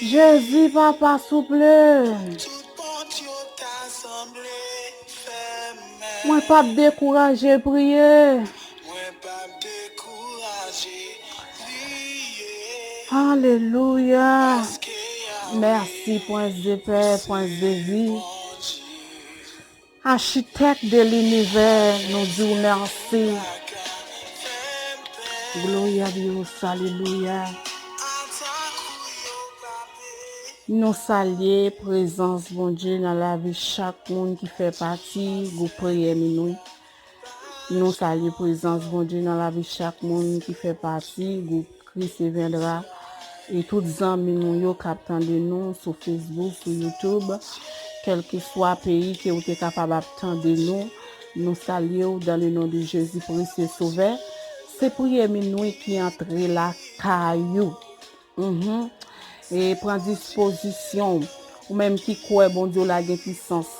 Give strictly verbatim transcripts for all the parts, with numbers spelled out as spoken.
Jezi, papa, souple. Mwen p ap dekouraje priye. Alelouya. Mèsi, Prens de pè, Prens de vi. Achitèk de linivè, nou di w mèsi. Gloria a Dios, alelouya. Nou salye prezans Bondye nan lavi chak moun ki fè pati gwoup priyè minwi. Nou salye prezans Bondye nan lavi chak moun ki fè pati gwoup Christ viendra. E tout zanmi nou yo k ap tande nou sou Facebook, sou YouTube, kèlkeswa peyi ke ou te kapab ap tande nou, nou salye w dans le nom de Jésus précieux Sauveur. Se priyè minwi ki antre lakay ou. Mhm. E pran dispozisyon w. Ou menm ki kwè Bondye w la gen pisans.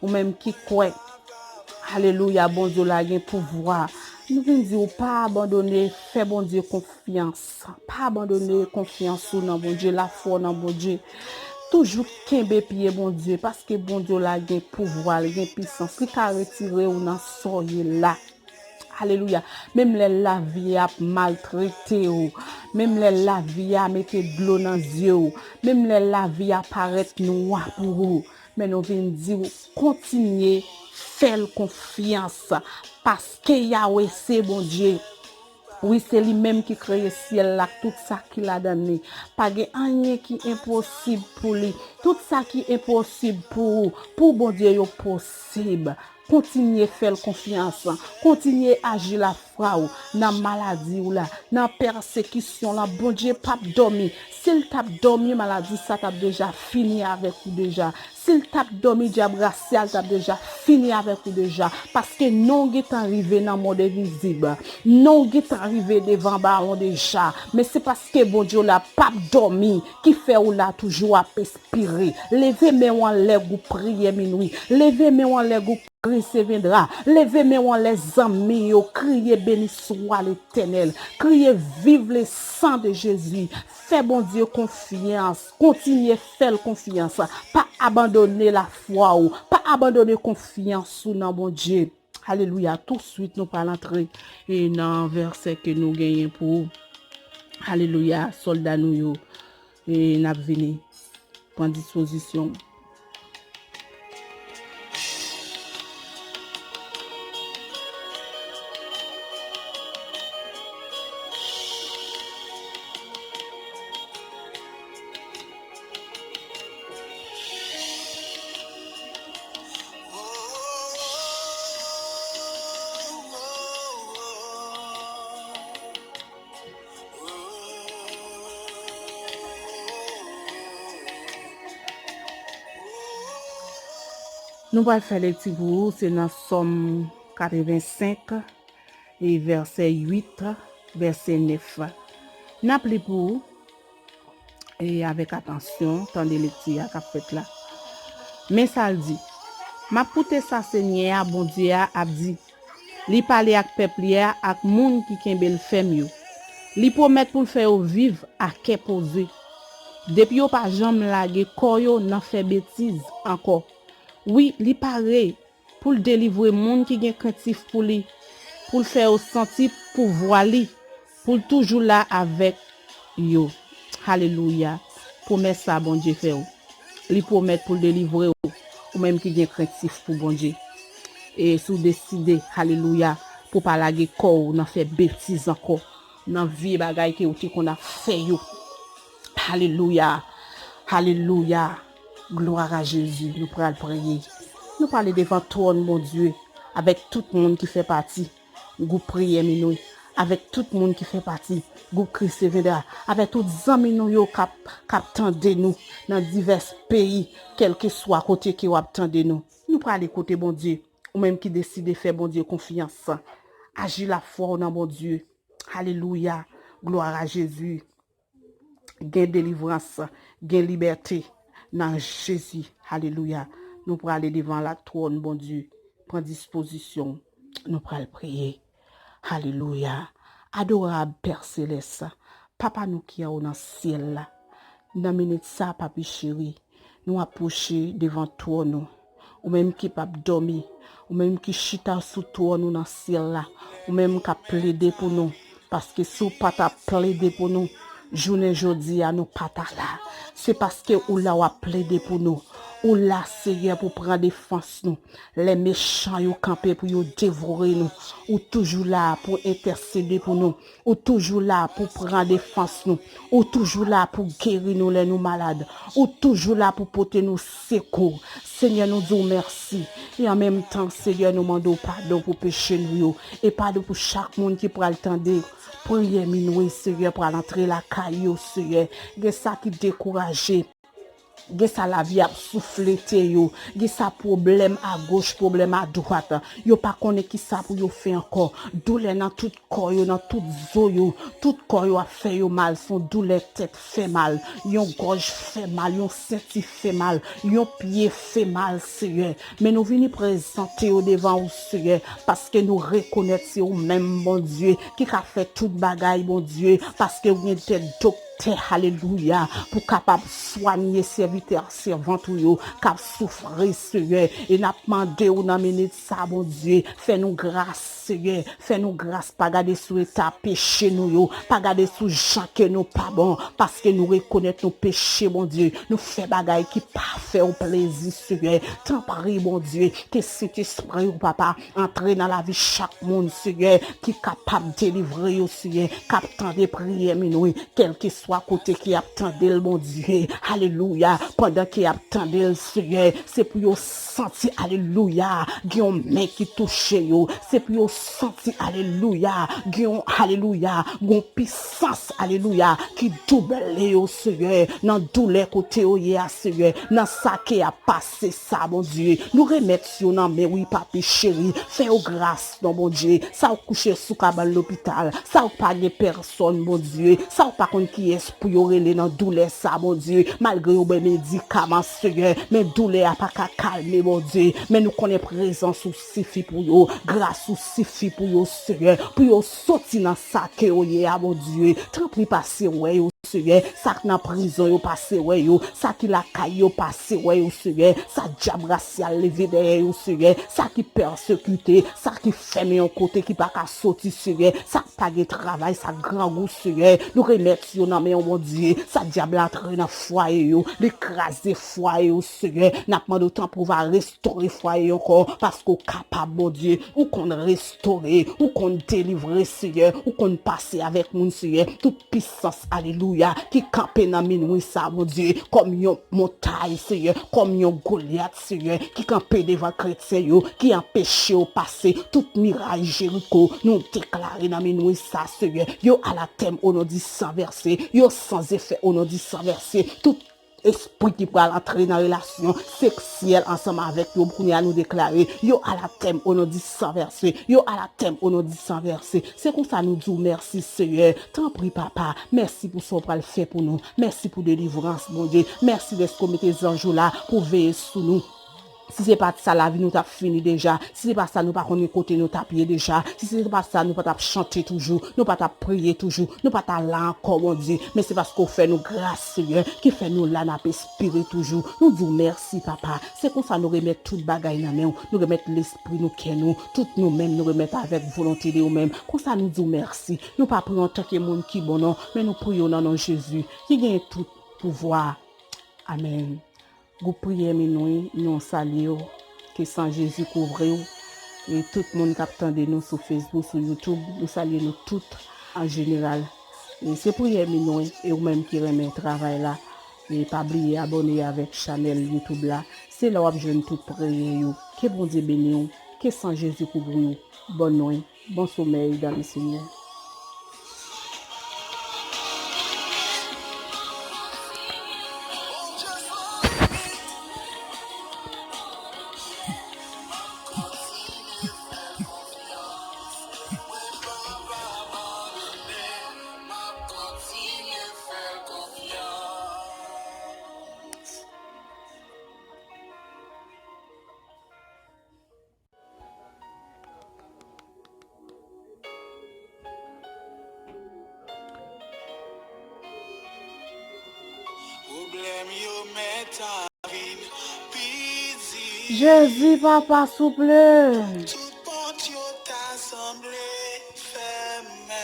Ou menm ki kwè, alelouya, Bondye w la gen pouvwa. Nou vin di w pa abandone, fè Bondye konfyans. Pa abandone konfyans ou nan Bondye, lafwa w nan Bondye. Toujou kenbe pye Bondye, paske Bondye w la gen pouvwa, l gen pisans. Li ka retire w nan sa w ye la. Alelouya. Menm lè lavi a ap maltrete w, menm lè lavi a mete dlo nan zye w, menm lè lavi a parèt nwa pou ou, men nou vin di w, kontinye fè l konfyans, paske Yawe se Bondye. Wi, se li menm ki kreye syèl la ak tout sa ki ladan li. Pa gen anyen ki enposib pou li. Tout sa ki enposib pou ou, pou Bondye yo posib. Kontinye fè l konfyans. Kontinye aji lafwa w nan maladi w la, nan pèsekisyon la. Bondye p ap dòmi. Si l t ap dòmi, maladi sa t ap deja fini avèk ou deja. Si l t ap dòmi, dyab rasyal t ap deja fini avèk ou deja. Paske non w gentan rive nan mond envizib. Non w gentan rive devan bawon deja. Men se paske Bondye w la p ap dòmi ki fè w la toujou ap espere. Leve men w anlè gwoup priyè minwi. Leve men w anlè gwoup Christ viendra. Leve men w anlè zanmi yo. Kriye, béni soit l'Éternel. Kriye, vive le sang de Jésus. Fè Bondye konfyans. Kontinye fè l konfyans. Pa abandone lafwa w. Pa abandone konfyans ou nan Bondye. Alelouya. Touswit, nou pral antre e nan vèsè ke nou genyen pou, alelouya, sòlda nou yo. E n ap vini. Pran dispozisyon. Nou pral fè lekti pou ou, se nan Sòm katrevensenk, e vèsè uit, vèsè nèf. N ap li pou ou, e avèk atansyon, tande lekti a k ap fèt la. Men sa l di, M ap koute sa Senyè a, Bondye a, ap di. Li pale ak pèp li a, ak moun ki kenbe l fèm yo. Li pwomèt pou l fè yo viv ak kè poze. Depi yo pa janm lage kò yo nan fè betiz ankò. Wi, li pare pou l delivre moun ki gen krentif pou li, pou l fè yo santi pouvwa li, pou l toujou la avèk yo. Alelouya. Pwomès sa Bondye fè w. Li pwomèt pou l delivre w, ou menm ki gen krentif pou Bondye. E si w deside, alelouya, pou w pa lage kò w nan fè betiz ankò, nan vye bagay ke w te konn ap fè yo. Alelouya. Alelouya. Glwa a Jezi. Nou pral priye. Nou prale devan twòn Bondye avèk tout moun ki fè pati gwoup priyè minwi, avèk tout moun ki fè pati gwoup Christ viendra, avèk tout zanmi nou yo k ap, k ap tande nou nan divès peyi, kèlkeswa kote ke w ap tande nou. Nou prale kote Bondye, ou menm ki deside fè Bondye konfyans. Aji lafwa w nan Bondye. Alelouya. Glwa a Jezi. Gen delivrans, gen libète nan Jezi. Alelouya. Nou prale devan latwòn Bondye. Pran dispozisyon. Nou pral priye. Alelouya. Adorab Pè Selès, Papa nou ki anwo nan syèl la, Nan minit sa, papi cheri, nou apwoche devan twòn ou. Ou menm ki p ap dòmi, ou menm ki chita sou twòn ou nan syèl la, ou menm k ap plede pou nou. Paske si w pa t ap plede pou nou, jounen jodi a nou pa ta la. Se paske ou la w ap plede pou nou. Ou la, Seyè, pou pran defans nou. Lè mechan yo kanpe pou yo devore nou, ou toujou la pou entèsede pou nou. Ou toujou la pou pran defans nou. Ou toujou la pou geri nou lè nou malad. Ou toujou la pou pote nou sekou. Senyè, nou di w mèsi. E an menm tan, Senyè, nou mande w padon pou peche nou yo. E padon pou chak moun ki pral tande priyè minwi, Senyè, pral antre lakay yo, Senyè. Gen sa ki dekouraje. Gen sa lavi ap souflete yo. Gen sa pwoblèm agoch, pwoblèm adwat. Yo pa konnen ki sa pou yo fè ankò. Doulè nan tout kò yo, nan tout zo yo. Tout kò yo ap fè yo mal. Se yon doulè tèt fè mal. Yon gòj fè mal. Yon senti fè mal. Yon pye fè mal, Seyè. Men nou vini prezante yo devan ou, Seyè. Paske nou rekonèt se ou menm, Bondye, ki ka fè tout bagay, Bondye. Paske ou gen tèt dòk tè, alelouya, pou kapab swanye sèvitè, sèvant ou yo k ap soufri, Seyè. E n ap mande w nan minit sa, Bondye, fè nou gras, Seyè. Fè nou gras, pa gade sou eta peche nou yo, pa gade sou jan ke nou pa bon, paske nou rekonèt nou peche, Bondye. Nou fè bagay ki pa fè w plezi, Seyè. Tanpri, Bondye, ke Sentespri w, papa, antre nan lavi chak moun, Seyè, ki kapab delivre yo, Seyè, k ap tande priyè minwi, kèlkeswa kote ke y ap tande l, Bondye. Alelouya. Pandan ke y ap tande l, Seyè, se pou yo santi, alelouya, gen yon men ki touche yo. Se pou yo santi, alelouya, gen yon, alelouya, gen yon pisans, alelouya, ki double yo, Seyè, nan doulè kote yo ye a, Seyè, nan sa ke y ap pase sa, Bondye. Nou remèt yo nan men w, wi, papi cheri. Fè yo gras, non, Bondye. Sa yo kouche sou kabann lopital, sa yo pa gen pèsòn, Bondye. Sa yo pa konn kiyès pou yo rele nan doulè sa, Bondye. Malgre yo bay medikaman, Seyè, men doulè a pa ka kalme, Bondye. Men nou konnen prezans ou sifi pou yo, gras ou sifi pou yo, Seyè, pou yo soti nan sa ke yo ye a, Bondye. Tanpri pase wè yo, Seyè, sa k nan prizon yo pase wè yo, sa ki lakay yo pase wè yo, Seyè, sa dyab rasyal leve dèyè yo, Seyè, sa ki pèsekite, sa ki fèmen yon kote ki pa ka soti, Seyè, sa k pa gen travay, sa grangou, Seyè, nou remèt yo nan men w, Bondye, sa dyab la antre nan fwaye yo, li kraze fwaye yo, Seyè, n ap mande w tanpri w va restore fwaye yo ankò, paske w kapab, Bondye, ou konn restore, ou konn delivre, Seyè, ou konn pase avèk moun, Seyè, tout pisans, alelouya, ki kanpe nan minwi sa, Bondye, kòm yon montay, Seyè, kòm yon Golyat, Seyè, ki kanpe devan kretyen yo, ki anpeche yo pase tout miray Jeriko, nou deklare nan minwi sa, Seyè, yo anatèm o non di san vèse, yo san efè o non di san vèse, tout espri ki pral antre nan relasyon seksyèl ansanm avèk yo, kounye a nou deklare yo anatèm o non di san vèse, yo anatèm o non di san vèse. Se konsa nou di w mèsi, Seyè. Tanpri, papa, mèsi pou sa w pral fè pou nou. Mèsi pou delivrans, Bondye. Mèsi dèske w mete zanj ou la pou veye sou nou. Si se pa t sa, lavi nou t ap fini deja. Si se pa t sa, nou pa konnen kote nou t ap ye deja. Si se pa t sa, nou pa t ap chante toujou. Nou pa t ap priye toujou. Nou pa t ap la ankò, Bondye. Men se paske w fè nou gras, Seyè, ki fè nou la, n ap espere toujou. Nou di w mèsi, papa. Se konsa nou remèt tout bagay nan men w. Nou remèt lespri nou, kè nou, tout nou menm, nou remèt avèk volonte de ou menm. Konsa nou di w mèsi. Nou pa priye w antanke moun ki bon, non, men nou priye w nan non Jezi, ki genyen tout pouvwa. Amèn. Gwoup priyè minwi, nou salye w. Ke san Jezi kouvri w. E tout moun k ap tande nou sou Facebook, sou YouTube, nou salye nou tout an jeneral. E se priyè minwi, e ou menm ki renmen travay la, e pa bliye abòne avèk chanèl YouTube la. Se la w ap jwenn tout priyè yo. Ke Bondye beni w. Ke san Jezi kouvri w. Bòn nwi. Bon somèy dan le Senyè. Jezi, papa, souple.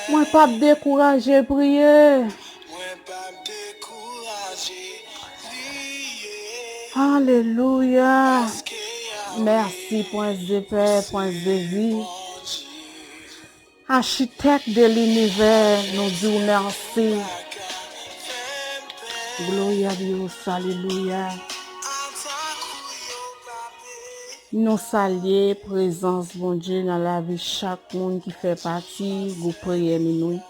Mwen p ap dekouraje priye. Alelouya. Mèsi, Prens de pè, Prens de vi. Achitèk de linivè, nou di w mèsi. Gloria Dios, alelouya. Nou salye prezans Bondye nan lavi chak moun ki fè pati gwoup priyè minwi.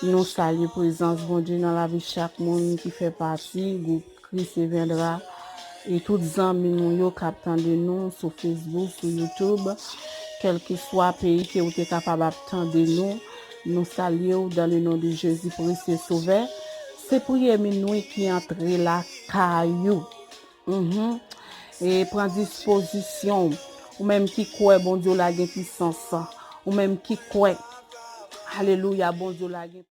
Nou salye prezans Bondye nan lavi chak moun ki fè pati gwoup Christ Viendra. E tout zanmi nou yo k ap tande nou sou Facebook, sou YouTube, kèlkeswa peyi ke ou te kapab ap tande nou, nou salye w dans le nom de Jésus précieux Sauveur. Se priyè minwi ki antre lakay ou. Mhm. E pran dispozisyon w. Ou menm ki kwè Bondye w la gen pisans. Ou menm ki kwè, alelouya, Bondye w la gen